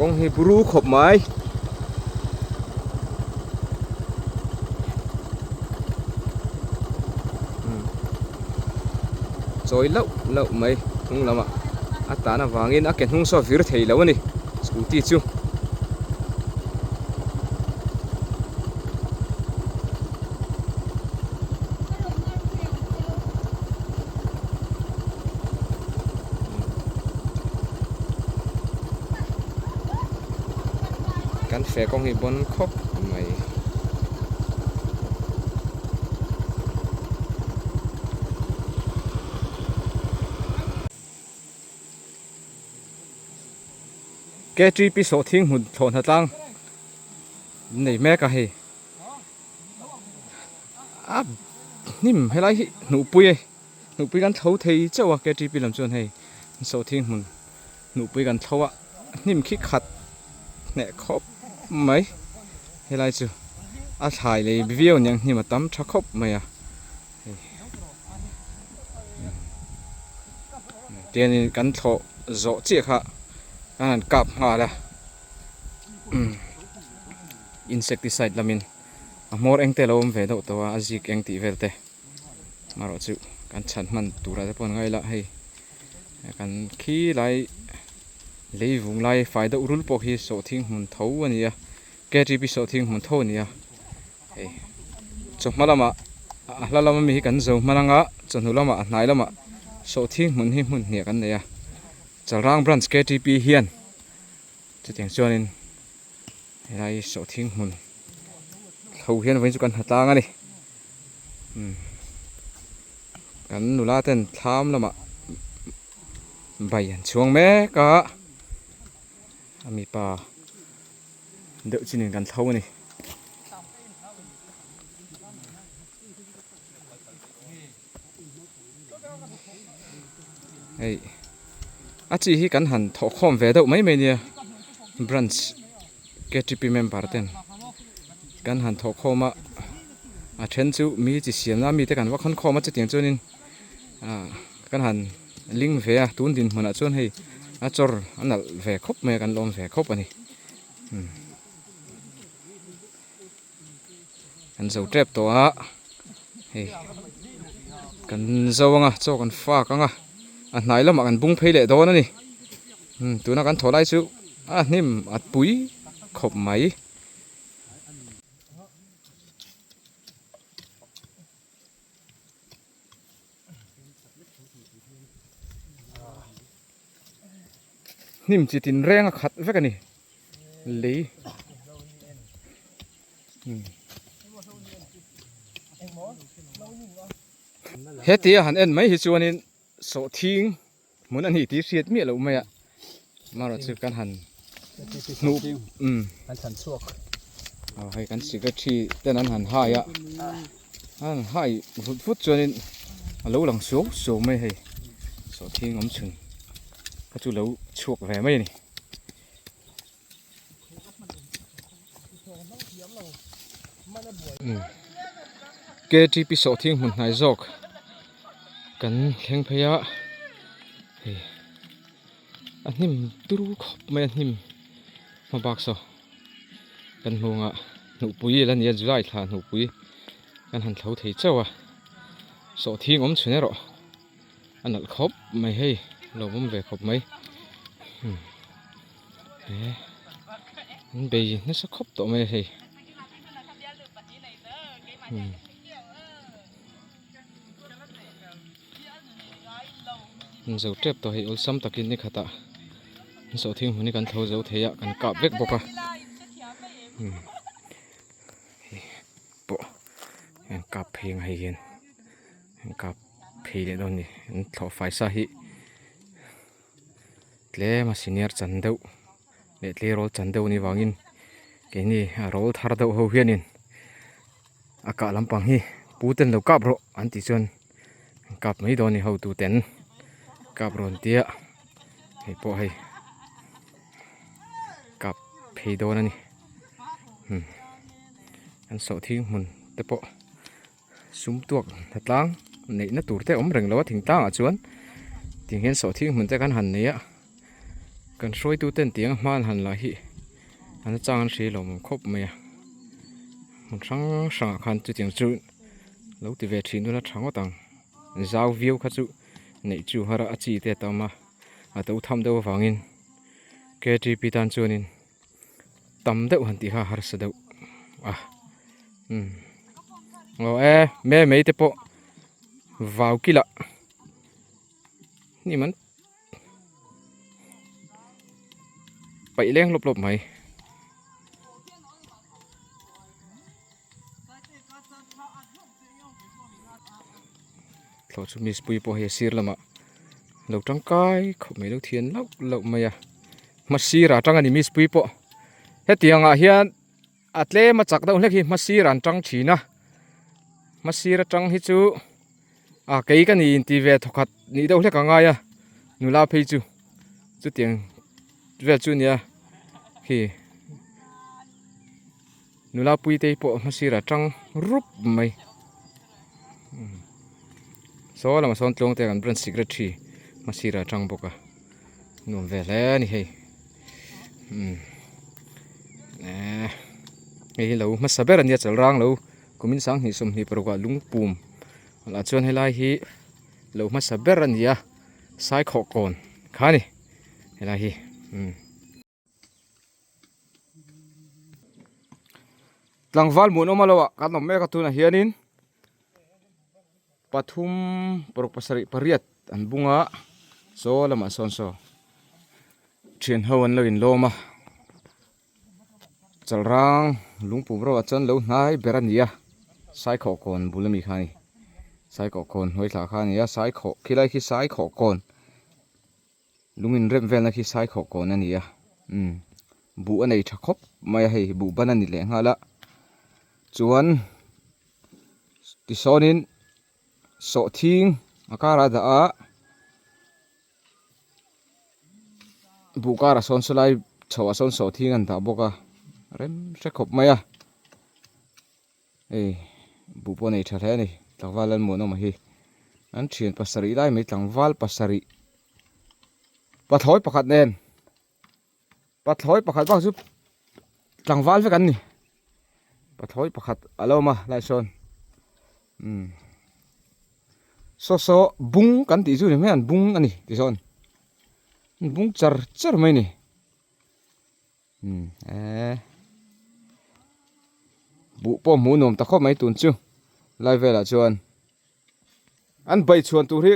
Kawng hi buru khawp mai. Chawi lauh lauh mai hnung lamah a tan avangin a ke hnung saw vir thei lo a ni scooty chu. Kan feh kawng hi bawn khawp mai. KTP sawhthing hmun thlawhna tlang nei mek a hei. A hnim helai hi hnuhpui e. Hnuhpui kan thlo thei chauh a KTP lam chuan hei sawhthing hmun hnuhpui kan thlo a hnim khi khat hneh khawp mai helai chu a thlai lei viau aniang hnim a tam tha khawp mai a hei tianin kan thlawh zawh chiah kha kan han kap nghal a insecticide lamin a hmawr eng te a lo awm ve deuh tawh a a zik eng tih vel te. Marawh chu kan chhan hman turah te pawh an ngai la hei kan khi lai lei vung lai fai deuh rul pawh khi sawhthing hmun tho a ni a ktp sawhthing hmun tho a ni a hei chawhma lamah a hla lama mi hi kan zo hman anga chawhnu lamah a hnai lamah sawhthing hmun hi hmun hniah kan nei a Chalrang branch ktp hian chutiang chuanin Helai sawhthing hmun thlo hian vawiin chu kan hna tlang a ni. Kan nula ten thlam lamah bai an chhuang mek a, a mipa deuh chin in kan thlo a ni. Hei a chi hi kan han thawh khawm ve deuh mai mai nia branch ktp member ten kan han thawh khawm a a then chu mi chi siam na mite kan va khawn khawm a chutiang chuanin ah kan han ling ve a tun dinhmunah chuan hei a chawr a nalh ve khawp mai a kan lawm ve khawp a ni. Kan zo tep tawh a hei kan zo anga chaw kan fak anga a hnai lamah kan bung phei leh dawn a ni tuna kan thaw lai chu a hnim a pui khawp mai. Hnim chi tin reng a khat vek a ni lei hetia han en mai hi chuanin sawhthing hmun a ni tih hriat miah loh mai a amaherawh chu kan han hnuh umm aw hei kan secretary ten an han hai a an hai vut vut chuanin a lo lang suau suau mai hei sawhthing awm chhun kha chu lo chhuak ve mai a ni. Ktp sawhthing hmun hnai zawk kan thleng phei a hei a hnim turu khawp mai a hnim hma bak saw kan hmuh hnuhpui la nia July thla hnuhpui kan han thlo thei chauh a sawhthing awm chhun erawh. A nalh khawp mai hei a lo awm ve khawp mai he an bei nasa khawp tawh mai a hei an zo tep tawh hei awlsam takin ni khatah an sawhthing hmun hi kan thlo zo thei a kan kap vek bawk a hei pawh an kap phei ang hei hian. An kap phei leh dawn a ni an thlawh fai sa hi tlem a senior chan deuh leh tleirawl chan deuh anih vangin keini a rawl thar deuh ho hianin a kah lampang hi pu ten lo kap rawh an tih chuan an kap mai dawn a ni hotu ten kap rawn tia hei pawh hei kap phei dawn a ni an sawhthing hmun te pawh. Sum tuak hnatlang neihna tur te a awm reng lo a thingtlangah chuan tiang hian sawhthing hmun te kan han nei a. Kan hruaitu ten tiang a hma an han la hi an chang an hria lawm awm khawp mai a hmun hrang hrangah khan chutiang chu lo ti ve thin ula tha ngawt ang zau viau kha chu neih chu har a a chi te a tam a a to tham deuh avangin K T P tan chuanin tam deuh han tih kha harsa deuh a umm aw e me mai te pawh vau kilah hnim an paih leng lawp lawp mai. Thlawh chu miss pui pawh hei a sir lamah lo tangkai khawp mai lo thian lauh lauh mai a hma sirah atang a ni miss pui pawh hetiang ah hian a tlem a chak deuh hlek hi hma sirah an tang thin a hma sir atang hi chu a kei ka ni inti ve thawkhat nih deuh hlek a ngai a nula phei chu chutiang vel chu a nia khi. Nula puitei pawh hmasirah tang rup mai saw lamah sawn tluang te kan branch secretary hmasirah tang bawk a nuam ve hle a ni hei umm ehh hei hi lo hmasa ber a nia chalrang lo kumin sanghnih 26 ah lungpum lah chuan helai hi lo hmasa ber a ni a saikhawh kawn kha a ni helai hi umm. Tlangval muanawm a lo ah kan awm mek a tunah hianin pathum paruk pasarih pariat an bung a saw lamah sawn saw thian ho an lo inlawm a chalrang lungpum ro ah chuan lo hnai ber a ni a saikhawh kawn bul ami kha a ni saikhawh kawn hnuai thla kha a ni a saikhawh khilai khi saikhawh kawn. Lung inrem velna khi saikhawh kawn a ni a umm buh a nei tha khawp mai a hei buh ban a ni leh nghal a chuan tisawnin sawhthing a karah a dah a buh karah sawn sawlai chhoh ah sawn sawhthing an dah bawk a rem hre khawp mai a hei buh pawh a nei tha hle a ni tlangval Lalmuanawma hi an thian pasarih lai mai tlangval pasarih pathlawi pakhat nen pathlawi pakhat bak chu tlangval vek an ni pathlawi pakhat a lo awm a lai sawn umm saw saw bung kan tih chu ni mai an bung a ni ti sawn bung char char mai a ni. Umm eee buh pawh hmuh nuam ta khawp mai tun chu lai velah chuan an bai chhuan tur hi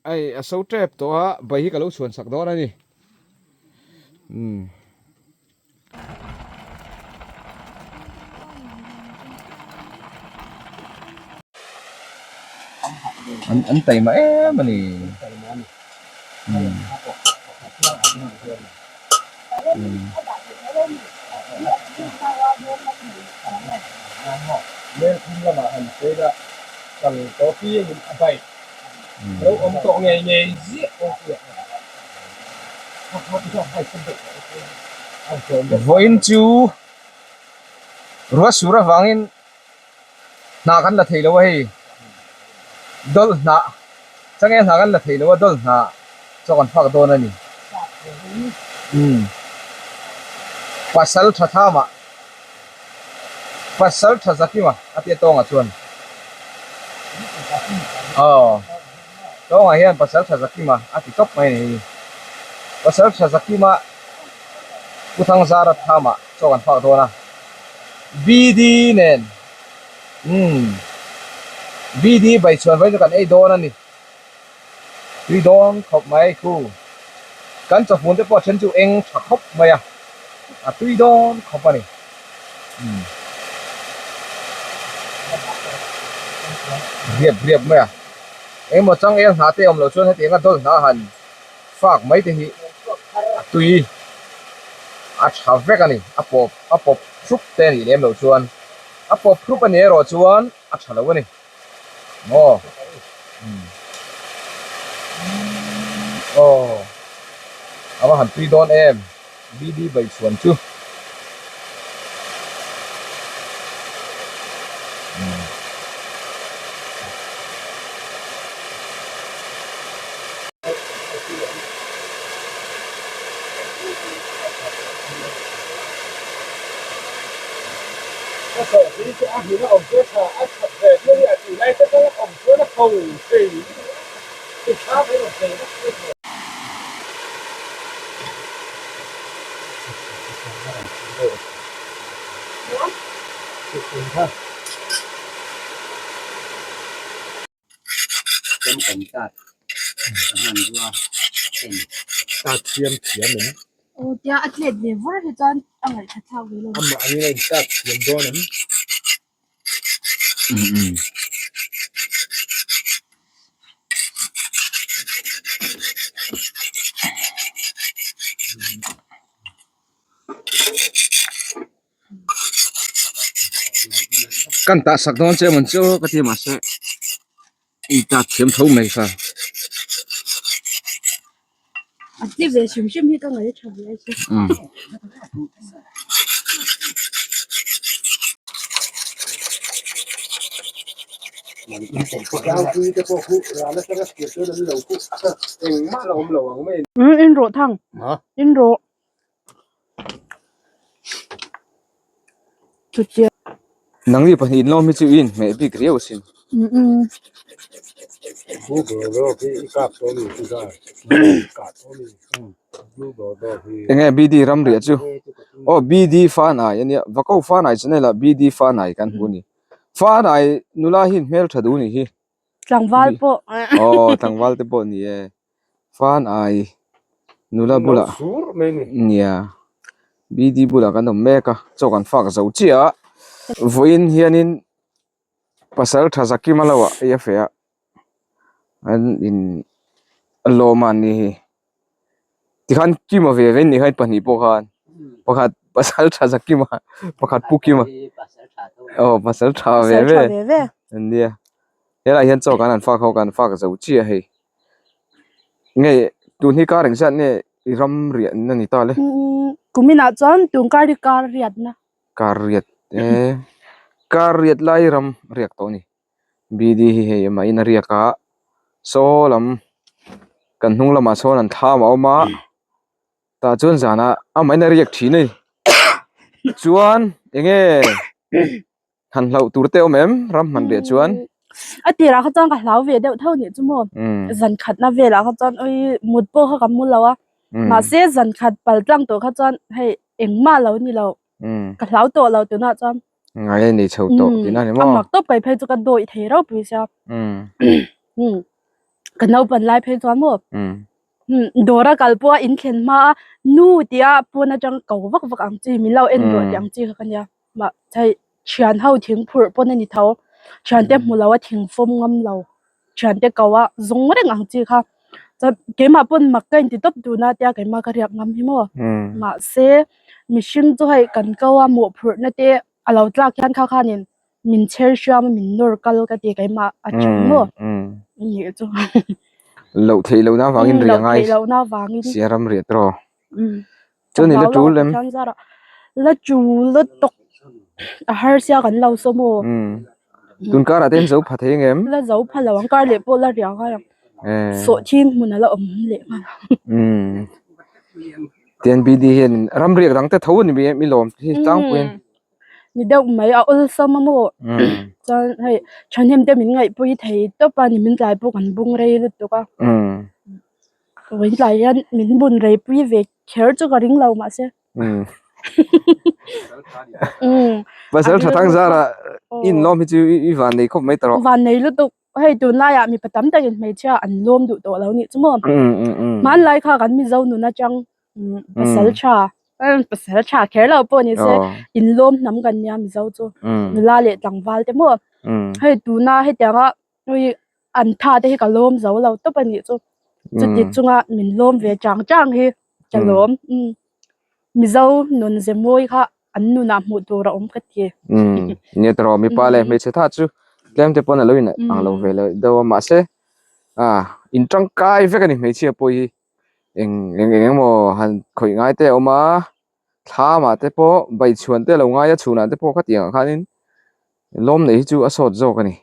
hei a so tep tawh a bai hi ka lo chhuan sak dawn a ni umm. An an taima em a ni. Vawiin chu ruah sur avangin Hnah kan la thei lo a hei dawlh hnah changel hnah kan la thei lo a dawlh hnah chaw kan fak dawn a ni umm pasal tha thamah pasal tha zakima a tia tawngah chuan aw tawngah hian pasal tha zakima a ti tawp mai a ni hei pasal tha zakima Pu Thangzara thamah chaw kan fak dawn a. BD nen umm BD bai chhuan vawiin chu kan ei dawn a ni. Tui dawn khawp mai khu. Kan chawhmun te pawh a then chu eng tha khawp mai a, a tui dawn khawp a ni. Umm riap riap mai a. Engemaw changel hna te awm loh chuan hetiang a dawl hna han fak mai te hi a tui a tha vek a ni a pawp a pawp hrup te a nih lem loh chuan a pawp hrup a nih erawh chuan a tha lo a ni maw aw a va han tui dawn em BD Baichhuan chu. Aw tia a tlet ve vur hi chuan a ngaihtha thlak ve lo. Kan tah sak dawn che mawn chu ka ti mahse i ta thiam tho mai kha. A ti ve hrim hrim hi ka ngaih tha ve a che. In rawh thang. In rawh. Chutia. Nangni pahnih in lawm hi chu i inhmeh bik riau asin. Enge BD ram riah chu aw BD Fanai ania Vako Fanai channel ah BD Fanai kan hmu a ni. Fanai nula hi hmel tha duh a nih hi. Tlangval pawh. Aw tlangval te pawh a ni e. Fanai nula bulah nia BD bulah kan awm mek a chaw kan fak zo chiah a vawiin hianin pasal tha Zakima lo ah ei a feh a an in lawm a ni hi tikhan Kima ve ve ni kha pahnih pawh khan pakhat pasal tha Zakima pakhat Pu Kima aw pasal tha ve ve ania helaiah hian chaw kan han fak ho kan fak zo chiah a hei. Nge tun hi kar engzat nge i ram riah na ni ta le? Kuminah chuan tun kar hi kar riat na. Kar riat e kar riat lai ram riak tawh a ni. BD hi hei amah in a riak a saw lam kan hnung lamah sawn an thlam a awm a tah chuan zanah amah in a riak thin a ni. Chuan enge Han hlauh tur te awm em ram hman riah chuan? A tirah kha chuan ka hlau ve deuh tho nih chu maw. Zan khatna velah kha chuan oi mut pawh kha ka mu lo a. Mahse zan khat pal tlang tawh kha chuan hei engmah lo ni lo. Ka hlau tawh lo tunah chuan. Ngai a nei chho tawh tihna ni maw? A mak tawp kai phei chu ka dawih thei ropui sia. Ka naupan lai phei chuan maw. Dawra kal pawh a inthlen hma a nu tia pawn atang ko vak vak ang chi min lo en rawh tih ang chi kha ka nia. Mah hei thian ho thing phurh pawn a ni tho thiante hmu lo a thing fawm ngam lo thiante ko a zawng reng ang chi kha chuan keimah pawn mak ka inti tawp dun a tia keimah ka riak ngam hi maw mahse mihring chu hei kan ko a mawhphurhna te a lo tlak hian kha khanin min chher hriam a min nawr kal ka ti keimah a tha maw nih chu Loh theih lohna avangin riah ngai loh theih lohna avangin Siaram riah tawh Chuan i la tul em? La tul la tawk a har sia kan lo saw maw? Tun karah te an zo pha thei ang em? La zo pha lo ang kar leh pawh la riang ngai ang. Sawhthing hmun a la awm leh nghal ang. Tian BD hian ram riak dang te tho a ni mai em i lawm hi tlangpuiin. Ni deuh mai a awlsam a maw? Chuan hei thahnem te min ngaihpui thei tawp a ni min tlai pawh kan bung rei lutuk a. Vawiin tlai hian min bun rei pui ve kher chu ka ring lo mahse. Pasal tha thang zara in lawm hi chu i van nei khawp mai ta rawh. Van nei lutuk hei tunlaiah mipa tam takin hmeichhia an lawm duh tawh lo nih chu maw. Hmanlai kha kan Mizo nun atang pasal tha pasal tha kher lo pawh ni se in lawm hnam kan nia Mizo chu nula leh tlangval te maw. Hei tuna hetianga Hei an tha te hi ka lawm zo lo tawp a nih chu. Chuti chunga min lawm ve chang chang hi ka lawm. Mizo nun ze mawi kha an nunah hmuh tur a awm ka ti. Nia tawh mipa leh hmeichhe tha chu tlem te pawn a lo in ang lo ve leh deuh a mahse in tangkai vek a ni hmeichhia pawh hi eng eng eng emaw han khawih ngai te a awm a thlamah te pawh baichhuan te a lo ngai a chhunah te pawh khatiang ah khanin Lawm neih hi chu a sawt zawk a ni.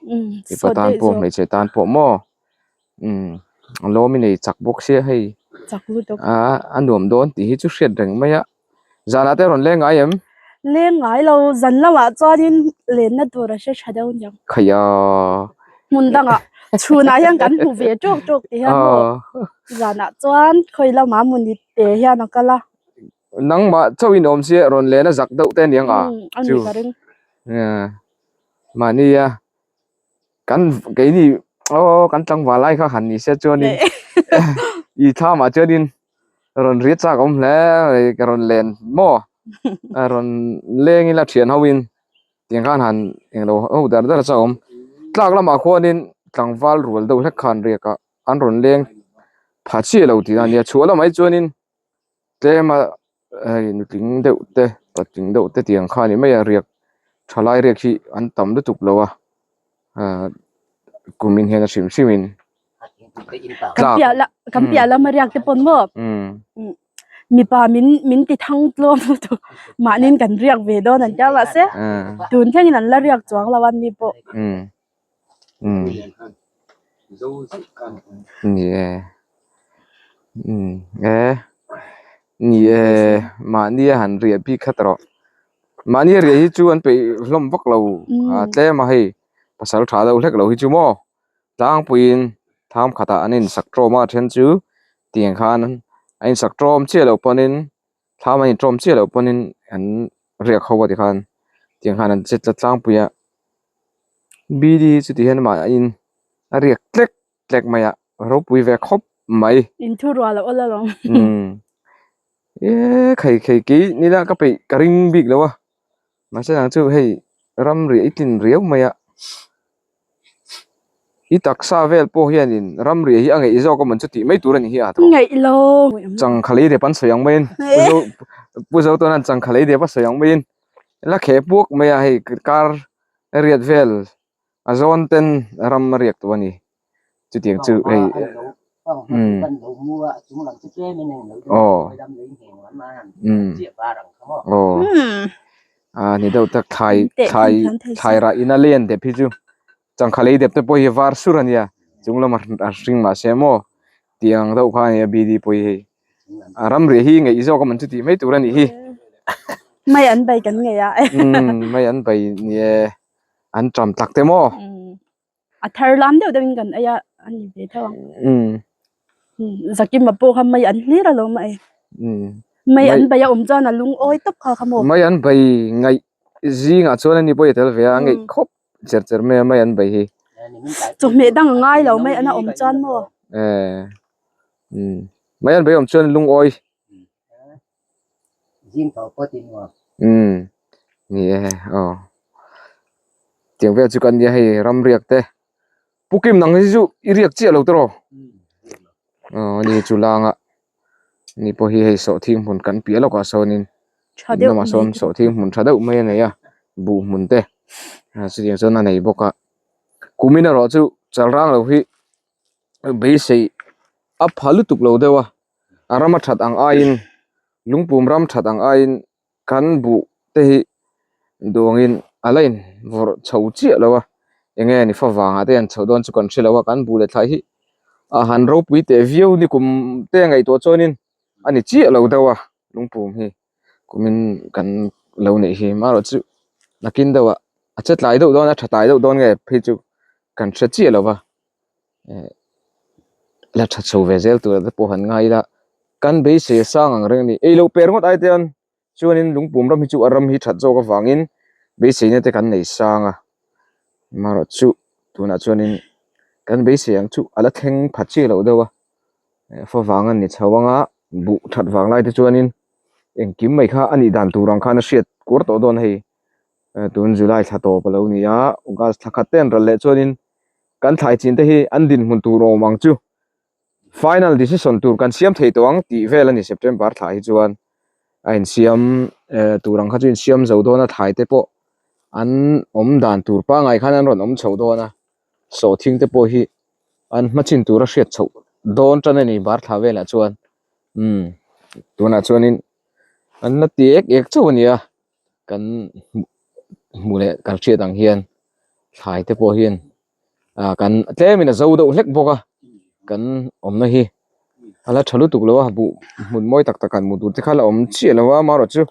Mipa tan pawh hmeichhe tan pawh maw umm lawm i nei chak bawk sia hei a a nuam dawn tih hi chu hriat reng mai a. Zanah te a rawn leng ngai em? Leng ngai lo zan lamah chuanin lenna tur a hre tha deuh aniang. Khaiha. Hmun dangah chhunah hian kan hmu ve tawk tawk ti hian maw zanah chuan khawi lamah mawni te hian a kal a. Nangmah chauhin awm sia rawn len a zak deuh te aniang a chu. Ka ring. Mahnia kan keini aw kan tlangval lai kha han ni se chuanin i thlamah chuanin rawn riat chak awm hle mai ka rawn len maw a rawn leng ila thian ho in tiang khan han englo ho dar dar chak awm tlak lamah khuanin tlangval rual deuh hlek khan riak a an rawn leng pha chiah lo tih a nia chhuah lamah hi chuanin tlem a hei nutling deuh te patling deuh te tiang kha a ni mai a riak thalai riak hi an tam lutuk lo a ahh kumin hian a hrim hrim in. Kan piah la kan piah lama riak te pawn maw mipa min min ti thang tlawm lutuk mahniin kan riak ve dawn an tia mahse tun thlengin an la riak chuang lo a ni pawh. Ni e e ni e mahnia han riah bik kha tawh mahnia riah hi chu an peih hlawm vak lo a tlem a hei pasal tha deuh hlek lo hi chu maw. Tlangpuiin tham khatah an insak tawm a then chu tiang khan a insak tawm chiah loh pawnin thlam an intawm chiah loh pawnin an riak ho a tikhan tiang khan an che tla tlangpui a bidi chu ti hian amah in a riak tlek tlek mai a ropui ve khawp mai. Inthurual a awl alawm. Umm eee khai khai kei nila ka peih ka ring bik lo a mahse nang chu hei ram riah i tlin riau mai a. I taksa vel pawh hianin ramriah hi a ngeih zawk a mawn chu tih mai tur a ni hi a tawh. Ngeih lo. Changkha lei dep an sawi ang maiin Pu Zo tawn an changkha lei dep a sawi ang maiin la kheh puak mai a hei kar riat vel a zawn ten ram a riak tawh a ni. Chutiang chu hei umm aw umm aw a ni deuh tak thlai thlai thlai rah in a len dep hi chu changkha lei dep te pawh hi var sur a nia chung lamah a hring mahse maw tiang deuh kha a nia bd pawh hi hei a ramriah hi ngeih zawk a man chu tih mai tur a nih hi mai an bai kan ngei a umm mai an bai ni e an ṭam tak te maw. A thar lam deuh deuhin kan ei a a ni ve theuh ang. Zakima pawh kha mai an hlir alawm a ei. Mai an bei a awm chuan a lungawi tawp kha kha maw. Mai an bei ngaih zingah chuan ani pawh i tel ve a, a ngeih khawp cher cher mai a mai an bei hi. Chawhmeh dang a ngai lo mai an a awm chuan maw. Mai an bei awm chuan lungawi. Umm ni e aw tiang vel chu kan nia hei ram riak te pu kim nang hi chu i riak chiah lo tawh aw ani chu langa ni pawh hi hei sawhthing hmun kan piah lawkah sawnin lamah sawn sawhthing hmun tha deuh mai a nei a buh hmun te chutiang chuan a nei bawk a kumin erawh chu chalrang lo hi beisei a pha lutuk lo deuh a. A ram a that ang aiin lungpum ram that ang aiin kan buh te hi duangin a la in vawrh chho chiah lo a eng nge ni fa vangah te an chhoh dawn chu kan hre lo a kan buh leh thlai hi a han ropui teh viau ni kum te ngaihtuah chuanin a ni chiah lo deuh a lungpum hi kumin kan lo neih hi amaherawhchu nakin deuh ah a che tlai deuh dawn a tha tlai deuh dawn nge phei chu kan hre chiah lo va. La tha chho ve zel tur te pawh han ngai ila kan beisei a sang ang reng a ni ei loh per ngawt ai te hian chuanin lungpum ram hi chu a ram hi that zawk avangin beiseina te kan nei sang a amaherawh chu tunah chuanin kan beisei ang chu a la thleng pha chiah loh deuh a favang a ni chho ang a buh that vang lai te chuanin engkim mai kha a nih dan tur ang khan a hriat kuar tawh dawn a hei tun July thla tawp a lo ni a August thla khat te an ral leh chuanin. Kan thlai chin te hi an dinhmun tur awm ang chu final decision tur kan siam thei tawh ang tih vel a ni September thla hi chuan a insiam eh tur ang kha chu insiam zo dawn a thlai te pawh an awm dan tur pangngai khan an rawn awm chho dawn a sawhthing te pawh hi an hma chin tur a hriat chhoh dawn tan a ni bar thla velah chuan umm tunah chuanin an la ti ek ek chauh a ni a. Kan hmuh leh kan hriat ang hian thlai te pawh hian ah kan tlemin a zo deuh hlek bawk a kan awmna hi a la tha lutuk lo a buh hmun mawi tak tak han hmuh tur te kha a la awm chiah lo a amaherawhchu.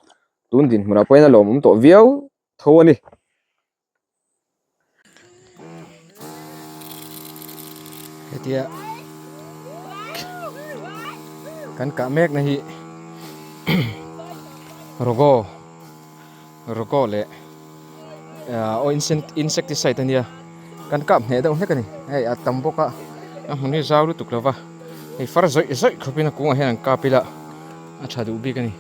Tun dinhmunah pawhin a lawmawm tawh viau tho a ni. Hetia kan kah mek na hi rogo rogo leh aw insecticide a nia kan kap hneh deuh hlek a ni hei a tam bawk a a hmun hi zau lutuk lo va hei far zawih zawih khawpin a kungah hian an kap ila a tha duh bik a ni.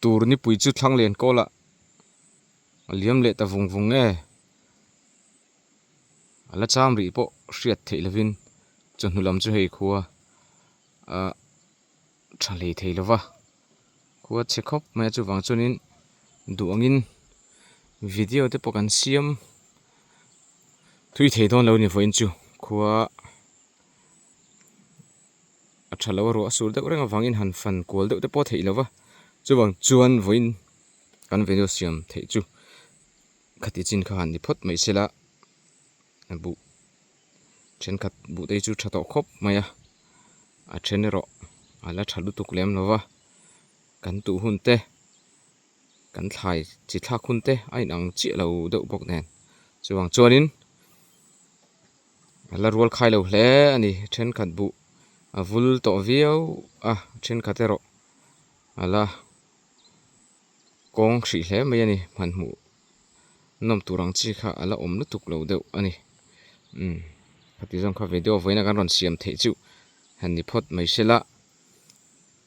Tur nipui chu thlang lian kawl ah a liam leh ta vung vung nge a la cham rih pawh hriat theih lovin chawhnu lam chu hei khua ah tha hlei thei lova khua chhe khawp mai a chuvang chuanin duh angin video te pawh kan siam thui thei dawn lo ni vawiin chu khua a tha lo a ruah a sur deuh reng avangin han fan kual deuh te pawh a theih lova chuvang chuan vawiin kan video siam theih chu khati chin kha han ni phawt mai sela a buh Thenkhat buh te chu tha tawh khawp mai a, a then erawh a la tha lutuk lem lo va, kan tuh hun te, kan thlai chi thlak hun te a inang chiah lo deuh bawk nen chuvang chuanin a la rual khai lo hle a ni thenkhat buh a vul tawh viau a thenkhat erawh a la kawng hrih hle mai a ni hmanhmuh. Nawm tur ang chi kha a la awm lutuk lo deuh a ni. Umm khati zawng kha video vawiin a kan rawn siam theih chu han ni phawt mai se la,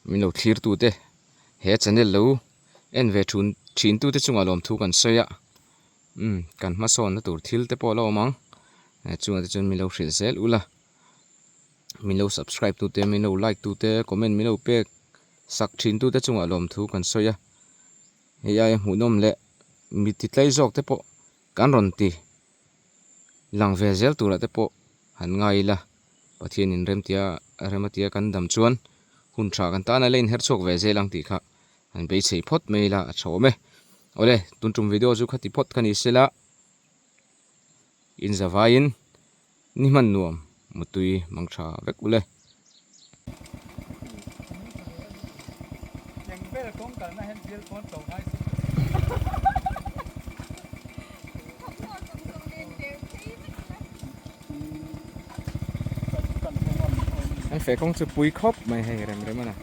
min lo thlir tu te he channel lo en ve thun thin tu te chungah lawmthu kan sawi a, umm kan hmasawnna tur thil te pawh a la awm ang, chungah te chuan min lo hrilh zel ula, min lo subscribe tu te min lo like tu te comment min lo pek sak thin tu te chungah lawmthu kan sawi a. Hei aia hmuhnawm leh mi ti tlai zawk te pawh kan rawn ti lang ve zel turah te pawh han ngai ila Pathianin remtia rematia kan dam chuan hun tha kan tan a la inher chhuak ve zel ang tih kha han beisei phawt mai ila a tha awm e. Awle tun tum video chu khati phawt kha ni sela inzavaiin ni hman nuam mutui mang tha vek ule. An feh kawng chu pui khawp mai hei rem rem a na.